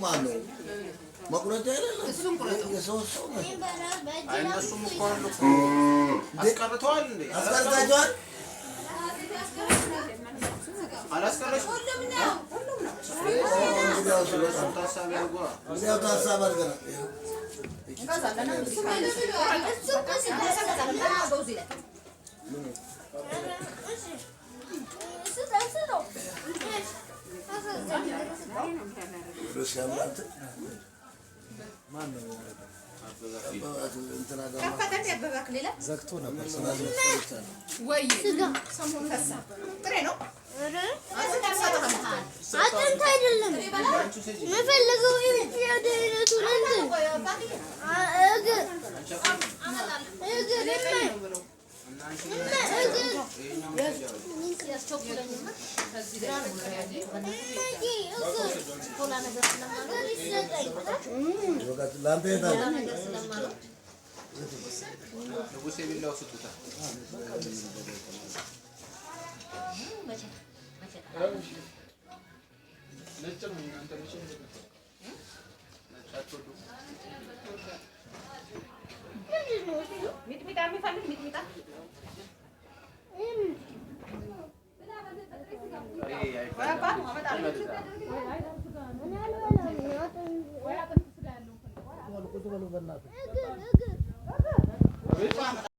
ማነው መቁረጫ የሌለው የሰው ሰው ነው። እነሱም እኮ አሉ እኮ አስቀርተዋል እንዴ? አስቀርታችኋል? አላስቀረሽም? እንግዲያውስ እሱን ታሳቢ አድርጓ። እንግዲያው ታሳቢ አድርገናል። ዘግቶ ነበር። አጥንት አይደለም የምፈልገው፣ እግር ለአንተ የት አለ? ንጉሴ ቢላው ስጡታ። ሚጥሚጣ የሚፈልግ ሚጥሚጣ። ቁጭ በሉ በእናትህ።